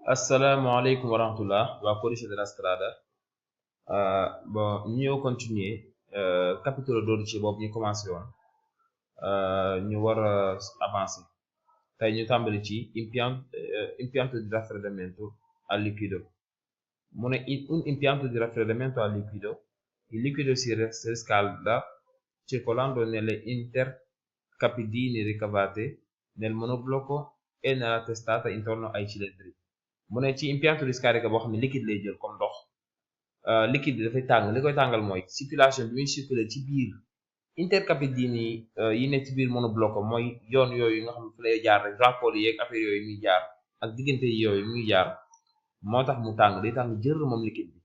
Assalamualaikum warahmatullah waa Codice della Strada. Bon ñu ñëw continuer capitolo 12 boobu ñu commencé woon ñu war a avancer tey ñu tàmbali ci impianto di raffreddamento a liquido. Mu ne un impianto di raffreddamento a liquido, il liquido si riscalda circolando nelle intercapidine ricavate nel monoblocco e nella testata intorno ai cilindri. mu ne ci impianto di scarica boo xam ne liquide lay jël comme ndox liquide bi dafay tàng li koy tàngal mooy circulation bi muy circuler ci biir intercapidine yi nekk ci biir monobloc mooy yoon yooyu nga xam ne fu lay jaar rek raccord yeeg affaire yooyu muy jaar ak diggante yooyu muy jaar moo tax mu tàng day tàng jër moom liquide bi.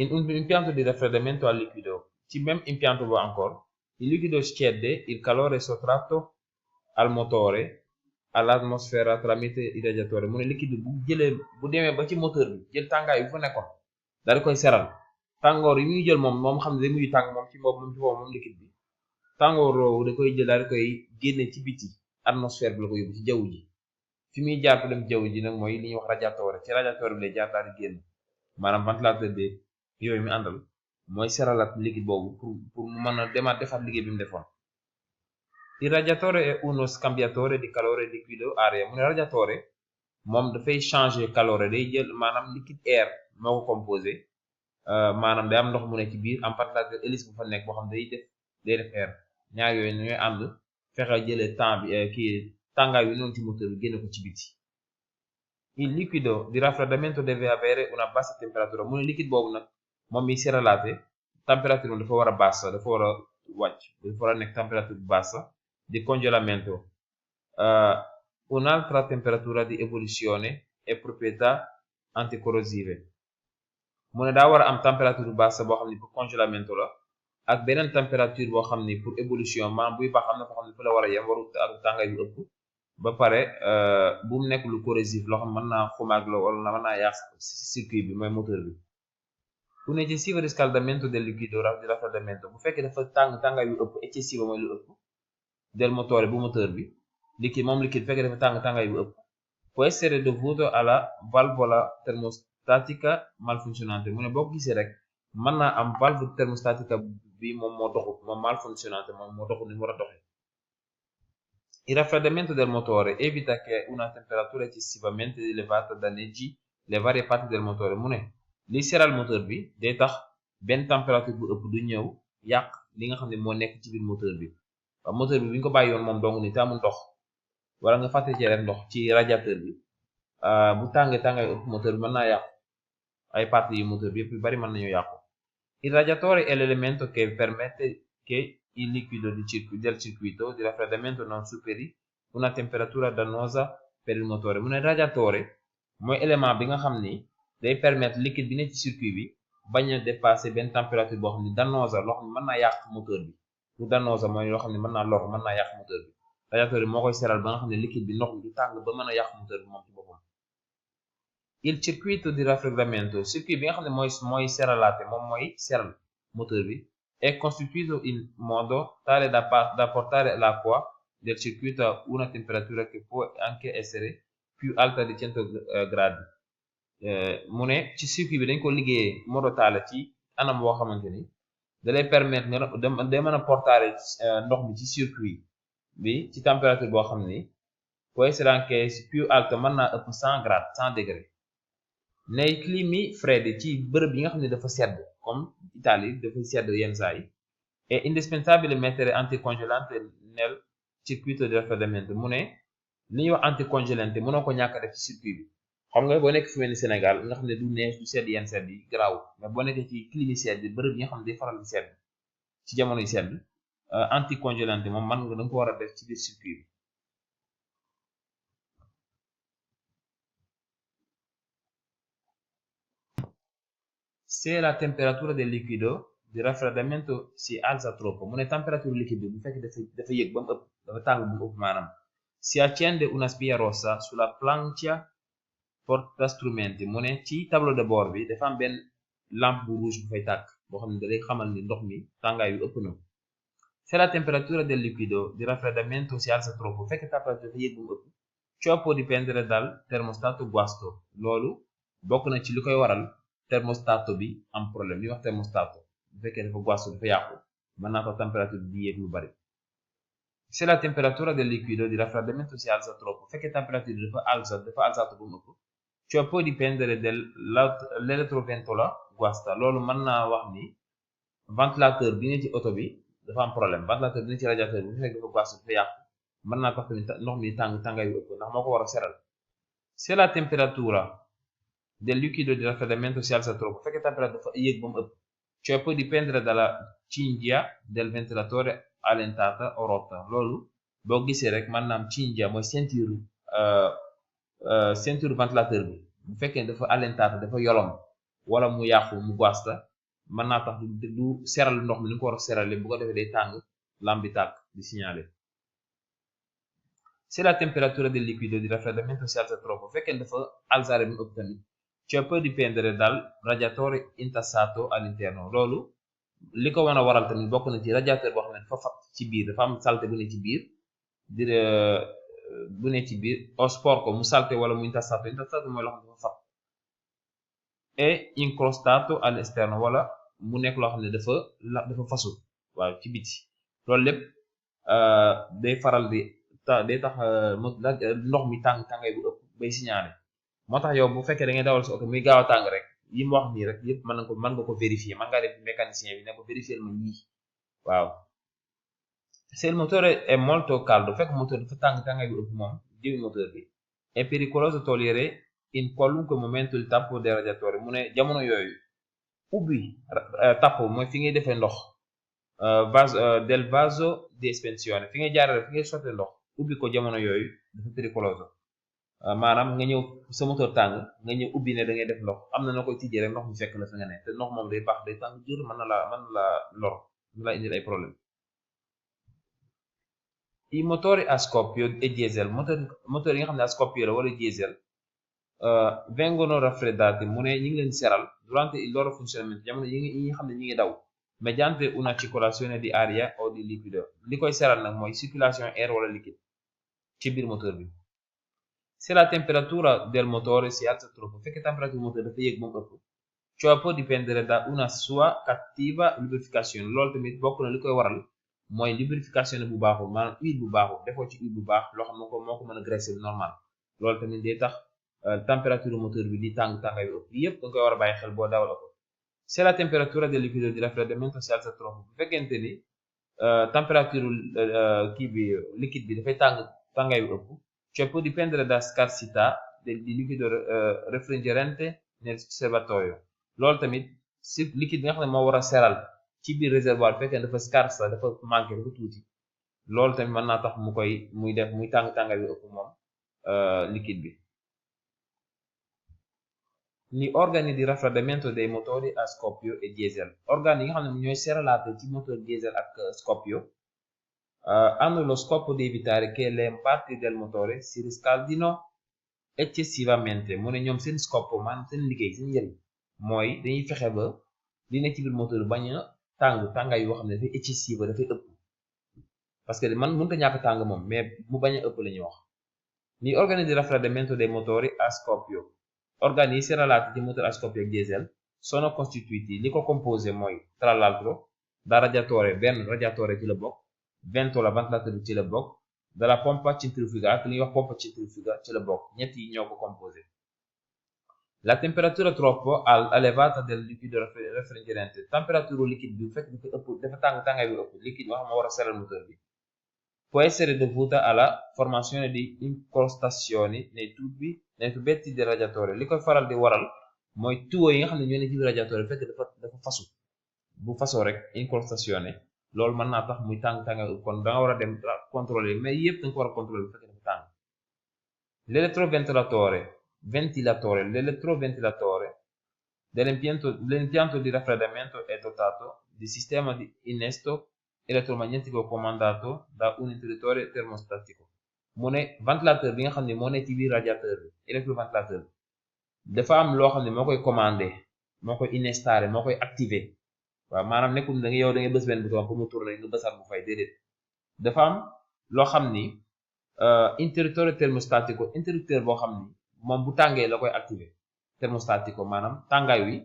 In un impianto di raffreddamento a liquido, ci même impianto bo ancora, il liquido cede il calore sottratto al motore all'atmosfera tramite il radiatore. mu ne liquide bu jëlee bu demee ba ci moteur bi jël tàngaay bu fa nekkoon daal di koy seral tàngoor yi muy jël moom xam ne day mujj tàng moom ci moom liquide bi tàngoor woowu da koy jël daal di koy génne ci biti atmosphère bi la ko yóbbu ci jaww ji fi muy jaar pour dem jaww ji nag mooy li ñuy wax radiatore ci radiatore bi lay jaar daal di génn maanaam ventilateur bi yooyu mi àndal mooy seralat liquide boobu pour mu mën a demaat defaat liggéey bi mu defoon. Il radiatore è uno scambiatore di calore liquido-aria. mu ne radiatore moom dafay changer calore day jël maanaam liquide air moo ko composé maanaam day am ndox mu ne ci biir am ventilateur hélice bu fa nekk boo xam day def air ñaar yooyu ñooy ànd fexe jëlee temps bi tàngaay bi noonu ci moteur bi génne ko ci biti. Il liquido di raffreddamento deve avere una bassa temperatura. mu ne liquide boobu nag moom mi seralaate température dafa war a bassa dafa war a wàcc dafa war a nekk température bassa di congelamento. Un'altra temperatura di ebollizione e proprietà anticorrosive. mu ne daa war a am température bassa boo xam ne pour congelamento la ak beneen température boo xam ne pour ébullition maanaam buy baax am na foo xam ne fu la war a yem waru ak tàngaay bu ëpp ba pare bu mu nekk lu corrosif loo xam mën naa xumaag la wala mën naa yàq circuit bi mooy moteur bi. Un eccessivo riscaldamento del liquido di raffreddamento bu fekkee dafa tàngaay yu ëpp eccessivo mooy lu ëpp del motore bu moteur bi liquide fekkee dafa tàngaay bu ëpp può essere dovuto alla valvola termostatica malfunzionante. mu ne boo ko gisee rek mën naa am valve termostatica bi moom moo doxut moom malfunzionante moom moo doxut ni mu war a doxee. Il raffreddamento del motore evita che una temperatura eccessivamente elevata danneggi le varie parti del motore. mu ne li seral moteur bi day tax benn température bu ëpp du ñëw yàq li nga xam ne moo nekk ci biir moteur bi waaw moteur bi bu ñu ko bàyyi yoon moom dong ni te amul ndox wala nga fàtte ci rek ndox ci radiateur bi bu tàngaay ëpp moteur bi mën naa yàqu ay parties yu moteur bi yëpp yu bari mën nañu yàqu. Il radiatore è l'elemento che permette che il liquido del circuito di raffreddamento non superi una temperatura dannosa per il motore. mu ne radiatore mooy élément bi nga xam ni day permettre liquide bi ne ci circuit bi bañ a dépasser benn température boo xam ne dannosa loo xam ne mën naa yàq moteur bi lu dannosa mooy loo xam ne mën naa lor mën naa yàq moteur bi radiateur bi moo koy seral ba nga xam ne liquide bi ndox mi du tàng ba mën a yàq moteur bi moom ci boppam. Il circuito di raffreddamento circuit bi nga xam ne mooy seralaate moom mooy seral moteur bi è costituito in modo tale da portare l'acqua del circuito a una temperatura che può anche essere più alta di 100 gradi. mu ne ci circuit bi dañ ko liggéeyee modo tale ci anam boo xamante ni da lay permettre day mën a portare ndox mi ci circuit bi ci température boo xam ni può essere anche più alta mën naa ëpp 100 gradi 100 degré. Nei climi freddi ci bërëb yi nga xam ne dafa sedd comme Italie dafa sedd yenn saa yi è indispensabile mettere anticongelante nel circuito di raffreddamento. mu ne li ñuy wax anticongelante mënoo ko ñàkk def ci circuit bi xam nga boo nekk fi mel ni Sénégal nga xam ne du neex du sedd yenn sedd yi garaaw mais boo nekkee ci climi sedd bërëb yi nga xam ne day faral di sedd ci jamono yu sedd anticongelante moom man nga da nga ko war a def ci biir circuit bi. Se la temperatura del liquido di raffreddamento si alza troppo. mu ne température liquide bi bu fekkee dafa yëg ba mu ëpp dafa tàng bu mu ëpp maanaam si accende una spia rossa sulla plancia portastrumenti. mu ne ci tableau de bord bi dafa am benn lampe bu rouge bu fay tàkk boo xam ne da lay xamal ni ndox mi tàngaay bi ëpp na. Se la temperatura del liquido di raffreddamento si alza troppo bu fekkee température dafa yëg ba mu ëpp ciò può dipendere dal termostato guasto loolu bokk na ci li koy waral thermostato bi am problème li wax thermostato bu fekkee dafa guasto dafa yàqu mën naa tax température bi di yéeg lu bari. Se la temperatura del liquido di raffreddamento si alza troppo, bu fekkee température bi dafa alzato ba mu ëpp, ciò può dipendere dell'elettroventola guasta loolu mën naa wax ni ventilateur bi ne ci oto bi dafa am problème ventilateur bi ne ci radiateur bi bu fekkee dafa guasto dafa yàqu mën naa tax tamit ndox mi tàngaay yu ëpp ndax moo ko war a seral. Se la temperatura del liquido di raffreddamento si alza troppo, bu fekkee température dafa yéeg ba mu ëpp, ciò può dipendere dalla cinghia del ventilatore allentata o rotta loolu boo gisee rek maanaam cinghia mooy ceinture ventilateur bi bu fekkee dafa allentata dafa yolom wala mu yàqu mu guasta mën naa tax du seral ndox mi ni ko war a serale bu ko defee day tàng lampe bi tàkk di signaler. Se la temperatura del liquido di raffreddamento si alza troppo, bu fekkee dafa alzare mu ëpp tamit, ciò può dipendere dal radiatore intassato all'interno loolu li ko mën a waral tamit bokk na ci radiateur boo xam ne dafa fat ci biir dafa am salte bu ne ci biir o sporco mu salte wala mu intassato mooy loo xam ne dafa fat e incrostato all'esterno wala mu nekk loo xam ne dafa fasu waaw ci biti loolu lépp day faral di day tax ndox mi tàngay bu ëpp bay signaler moo tax yow bu fekkee da ngay dawal sa oto muy gaaw a tàng rek yi mu wax nii rek yëpp mën nga ko vérifier mën ngaa def mécanicien bi ne ko vérifier ma yii waaw. Se il motore è molto caldo fekk moteur dafa tàngaay bu ëpp moom jëmi moteur bi è pericoloso togliere in qualunque momento il tappo del radiatore mu ne jamono yooyu ubbi tappo mooy fi ngay defee ndox del vaso di espansione fi ngay jaarale fi ngay sottee ndox ubbi ko jamono yooyu dafa pericoloso maanaam nga ñëw sa moteur tàng nga ñëw ubbi ne da ngay def ndox am na noo koy tijjee rek ndox mi fekk la fi nga ne te ndox moom day baax day tàng jër mën na la lor mën na la indil ay problème. I motori a scoppio e diesel moteur yi nga xam ne a scoppio la wala diesel vengono raffreddati mu ne ñi ngi leen seral durante il loro funzionamento jamono yi nga xam ne ñi ngi daw mediante una circolazione di aria o di liquido li koy seral nag mooy circulation air wala liquide ci biir moteur bi. Se la temperatura del motore si alza troppo, fekkee temperature moteur dafa yéeg moom ëpp, ciò può dipendere da una sua cattiva lubrificazione loolu tamit bokk na li koy waral mooy lubrification bu baaxul maanaam huile bu baaxul defoo ci huile bu baax loo xam ne moo ko mën a graisser normal loolu tamit day tax temperature moteur bi di tàngaay bi ëpp yëpp da nga koy war a bàyyi xel boo dawal oto. Se la temperatura del liquido di raffreddamento si alza troppo, bu fekkente ni temperature liquide bi dafay tàngaay bi ëpp, ciò può dipendere da scarsità di liquido refrigerante nel serbatoio loolu tamit si liquide bi nga xam ne moo war a seral ci biir réservoir fekkee dafa scarsa dafa manqué dafa tuuti loolu tamit mën naa tax muy tàngaay bi ëpp moom liquide bi. Gli organi di raffreddamento dei motori a scoppio e diesel organes yi nga xam ne ñooy seralaate ci moteur diesel ak scoppio hanno lo scopo di evitare che le parti del motore si riscaldino eccessivamente mu ne ñoom seen scopo maanaam seen liggéey seen njëriñ mooy dañuy fexe ba li nekk ci biir moteur bañ a tàngaay yoo xam ne dafay eccessive dafay ëpp parce que mënut a ñàkk tàng moom mais mu bañ a ëpp la ñuy wax. Gli organi di raffreddamento dei motori a scoppio organi yi seralati ci moteur a scoppio ak diesel sono costituiti li ko composé mooy tra l'altro da radiatore benn radiatore ci la bokk ventola ventilateur bi ci la bokk dalla pompa centrifuga ak li ñuy wax pompa centrifuga ci la bokk ñett yi ñoo ko composé. La temperatura troppo elevata del liquido refrigerante temperature liquide bi bu fekk dafa tàngaay bi ëpp liquide wax ma war a seral moteur bi può essere dovuta alla formazione di incrostazioni nei tubetti del radiatore li koy faral di waral mooy tuyau yi nga xam ne ñoo ne ci biir radiateur fekk dafa fasu bu fasoo rek incrostazione loolu mën naa tax muy tàngaay kon da nga war a dem contrôler mais yëpp da nga ko war a contrôler bu fekkee dafa tàng. L'eletroventilatore dell'impianto di raffreddamento è dotato di sistema di innesto elettromagnetico comandato da un interruttore termostatico mu ne ventilateur bi nga xam ne moo ne ci biir radiateur bi électroventilateur bi dafa am loo xam ne moo koy commandé moo koy innestare moo koy activer waaw maanaam nekkul da nga bës benn bouton pour mu tourner nga bësaat bu fay déedéet dafa am loo xam ni interruttore termostatico interrupteur boo xam ni moom bu tàngee la koy activer termostatico maanaam tàngaay wi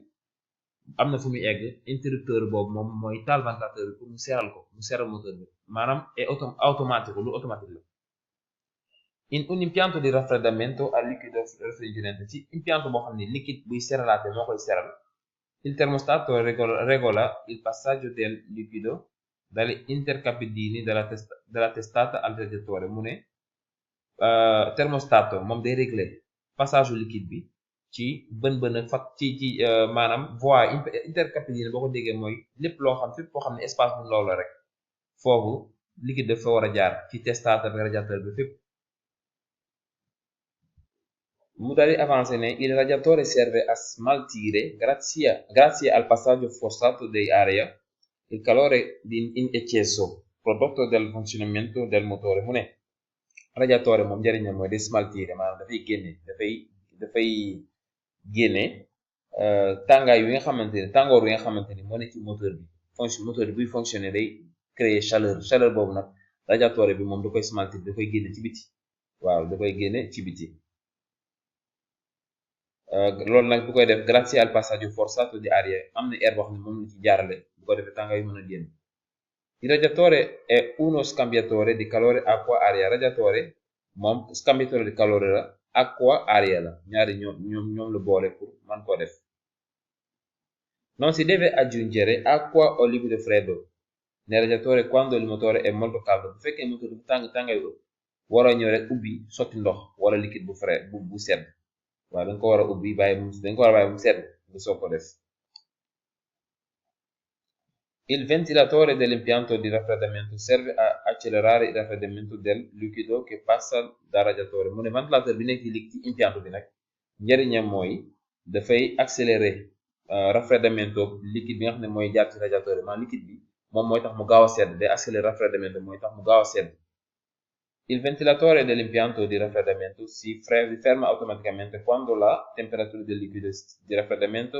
am na fu muy egg interrupteur boobu moom mooy taal ventilateur bi pour mu seral ko mu seral moteur bi maanaam est automatique lu automatique la. In un impianto di raffreddamento a liquido refrigerante ci impianto boo xam ni liquide buy seralaate moo koy seral il termostato regola il passaggio del liquido dalle intercapedini della testata al radiatore mu ne thermostato moom day régler passage u liquide bi ci bën ci maanaam voie intercapedine boo ko déggee mooy lépp loo xam fépp foo xam ne espace bu ndaw la rek foofu liquide dafa war a jaar ci testata ak radiateur bi fépp. Mu daal di avancé ne il radiatore serve a smaltire grazie al passaggio forzato di aria il calore in eccesso prodotto dal funzionamento del motore mu ne radiatore moom njëriñam mooy day smaltire maanaam dafay génne tàngaay wi nga xamante ne tàngoor wi nga xamante ni moo ne ci moteur bi moteur bi buy fonctionner day créer chaleur boobu nag radiatore bi moom da koy smaltire da koy génne ci biti waaw da koy génne ci biti loolu nag bu koy def grazie al passaggio forzato di aria am na air boo xam ne moom la ci jaarale bu ko defee tàngaay yu mën a génn. Il radiatore è uno scambiatore di calore acqua aria radiatore moom scambiatore di calore la acqua aria la ñaari ñoom la boole pour man koo def. Non si deve aggiungere acqua o liquido freddo nel radiatore quando il motore è molto caldo bu fekkee moteur bu tàngaay ëpp war a ñëw rek ubbi sotti ndox wala liquide bu sedd waaw dañ ko war a ubbi bàyyi mu sedd nga soog ko def. Il ventilatore dell'impianto di raffreddamento serve a accelerare il raffreddamento del liquido che passa dal radiatore mu ne ventilateur bi nekk ci impianto bi nag njëriñam mooy dafay accélérer raffreddamento liquide bi nga xam ne mooy jaar ci radiateur bi maanaam liquide bi moom mooy tax mu gaaw a sedd day accélérer raffreddamento mooy tax mu gaaw a sedd. Il ventilatore dell'impianto di raffreddamento si ferma automaticamente quando la temperatura del liquido di raffreddamento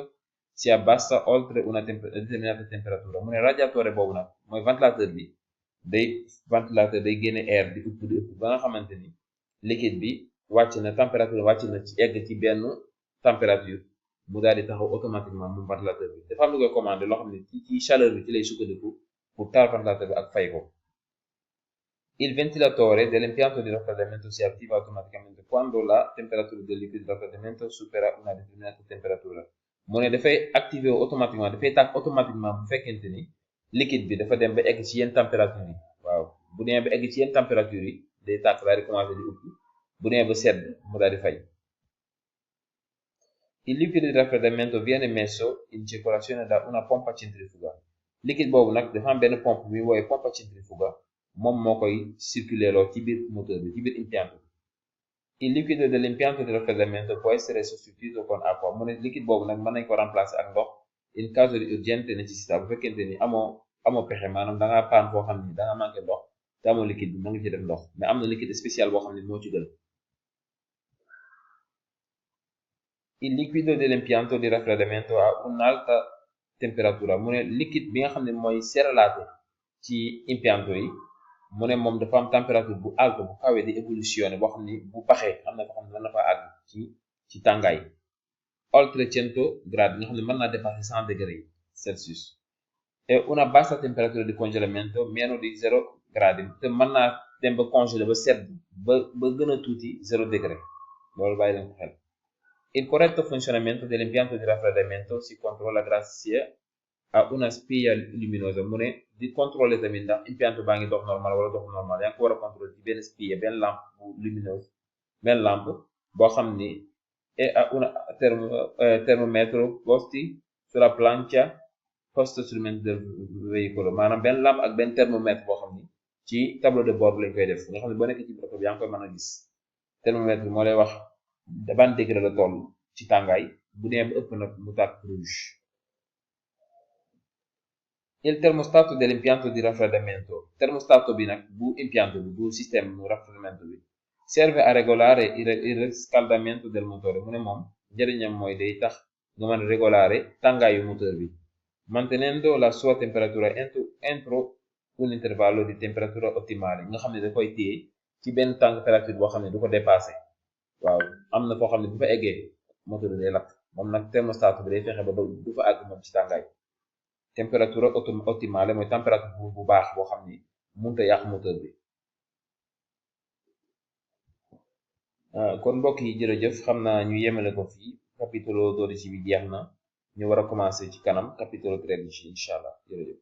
si abbassa oltre una determinata temperatura mu ne radiatore boobu nag mooy ventilateur bi day génne air di ëpp ba nga xamante ni liquide bi wàcc na température wàcc na ci egg ci benn température mu daal di taxaw automatiquement moom ventilateur bi dafa am lu koy commandé loo xam ne ci chaleur bi ci lay sukkandiku pour taal ventilateur bi ak fay ko. Il ventilatore dell'impianto di raffreddamento si attiva automaticamente quando la temperatura del liquido di raffreddamento supera una determinata temperatura mu ne dafay activé automatiquement dafay tàkk automatiquement bu fekkente ni liquide bi dafa dem ba egg ci yenn température yi waaw bu demee ba egg ci yenn température yi day tàkk daal di commencé di ubbi bu demee ba sedd mu daal di fay. Il liquido di raffreddamento viene messo in circolazione da una pompa centrifuga liquide boobu nag dafa am benn pompe bi woowe pompa centrifuga moom moo koy circuler loo ci biir moteur bi ci biir impianto bi. Il liquido dell'impianto di raffreddamento può essere sostituito con acqua mu ne liquide boobu nag mën nañ ko remplacer ak ndox in caso di urgente necessità bu fekkente ni amoo pexe maanaam da ngaa paan foo xam ni da nga manqué ndox te amoo liquide bi mën nga ci def ndox mais am na liquide spécial boo xam ne moo ci gën. Il liquido dell'impianto di raffreddamento a un'alta temperatura mu ne liquide bi nga xam ne mooy seralaate ci impianto yi mu ne moom dafa am température bu alto bu kawe di ébullizione boo xam ni bu baxee am na foo xam ne mën na fa àgg ci tàngaay oltre 100 gradi nga xam ne mën naa dépasser 100 degrés Celsius et una bassa temperatura di congelamento meno di 0 gradi te mën naa dem ba congelé ba sedd ba gën a tuuti 0 degré loolu bàyyi leen ko xel. Il corretto funzionamento dell'impianto di raffreddamento si controlla grazie a una spia luminosa mu ne di contrôler tamit ndax impianto baa ngi dox normal wala dox normal yaa ngi ko war a contrôler ci benn spia benn lampe bu lumineuse benn lampe boo xam ni et a una termometro posti sulla plancia posto sul mento del veicolo maanaam benn lampe ak benn thermomètre boo xam ni ci tableau de bord lañ koy def nga xam ne boo nekk ci oto bi yaa ngi koy mën a gis thermomètre bi moo lay wax ban degré la toll ci tàngaay bu nee ba ëpp nag mu tàkk rouge. Il termostato dell'impianto di raffreddamento termostato bi nag bu impianto bi bu système raffreddamento bi serve a regolare il riscaldamento del motore mu ne moom njëriñam mooy day tax nga mën a régolare tàngaayu moteur bi mantenendo la sua temperatura entro un intervallo di temperatura ottimale nga xam ne da koy téye ci benn température boo xam ne du ko dépassé waaw am na foo xam ne bu fa eggee moteur bi day lakk moom nag thermostat bi day fexe ba du fa àgg moom ci tàngaay température optimale mooy température bu baax boo xam ni mënut a yàq moteur bi. kon mbokk yi jërëjëf xam naa ñu yemale ko fii capitolo 12 bi jeex na ñu war a commencer ci kanam capitolo 13 bi incha allah jërëjëf.